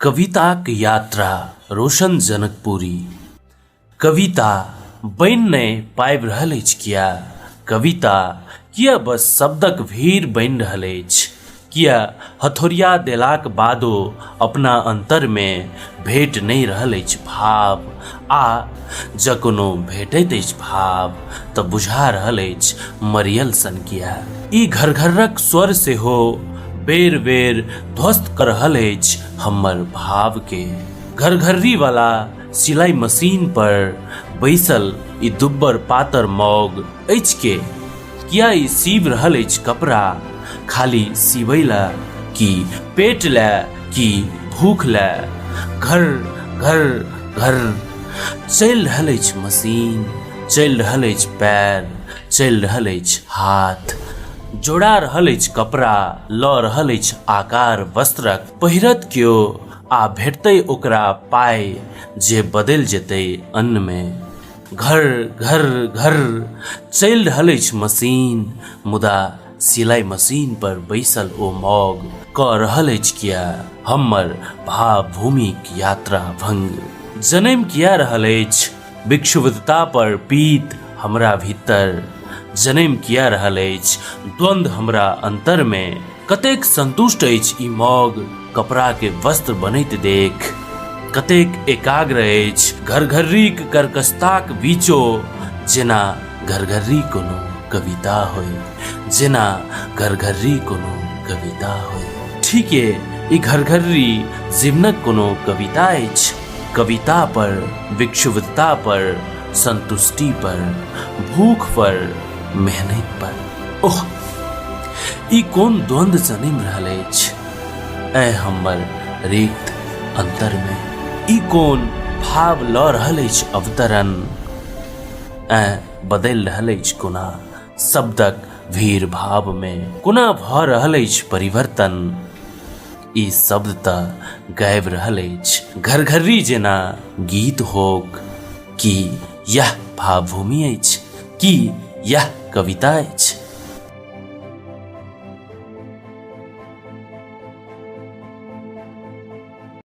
कविताक यात्रा रोशन जनकपुरी। कविता बनि नहि पाबि रहल अछि किया? कविता किया बस शब्दक भीड़ बनि रहल अछि? किया हथोरिया देलाक बादो अपना अन्तरमे भेट नहि रहल अछि भाव? आ जँ कोनो भेटैत अछि भाव तऽ बुझा रहल अछि मरियल सन किया? ई घरघरक स्वर सेहो बेर बेर ध्वस्त कऽ रहल अछि हमर भावके। घरघर्री वाला सिलाई मशीन पर बैसल ई दुब्बर पातर मौग अछि के? किया ई सीब रहल अछि कपड़ा? खाली सीबै लए कि पेट लए कि भूख लए? घर घर घर चलि रहल अछि मशीन, चलि रहल अछि पैर, चलि रहल अछि हाथ, जोड़ा रहल अछि कपड़ा, लऽ रहल अछि आकार वस्त्रक। पहिरत केओ आ भेटतै ओकरा पाइ जे बदलि जेतै अन्नमे। घर घर घर चलि रहल अछि मशीन, मुदा सिलाइ मशीन पर बैसल ओ मौग कऽ रहल अछि किया हमर भावभूमिक यात्रा भंग? जनमि किया रहल अछि विक्षुब्धता पर पीत हमरा भीतर? जनमि किया रहल अछि द्वंद्व हमरा अंतरमे? कतेक संतुष्ट अछि ई मौग कपड़ा के वस्त्र बनैत देख? कतेक एकाग्र अछि घरघर्रीक कर्कशताक बीचो, जेना घरघर्री कोनो कविता होय, जेना घरघर्री कोनो कविता होय। ठीके ई घरघर्री जीवनक कोनो कविता अछि, कविता पर, विक्षुब्धता पर, संतुष्टि पर, भूख पर, मेहनत पर। ओह, ई कोन द्वंद्व जनमि रहल अछि ऐ हमर रिक्त अंतरमे? ई कोन भाव लऽ रहल अछि अवतरण? ऐ बदलि रहल अछि कोना शब्दक भीड़ भावमे? कोना भऽ रहल अछि परिवर्तन? ई शब्द तऽ गाबि रहल अछि घरघर्री जेना गीत होक। की यह भावभूमि अछि? की यह कविता अछि?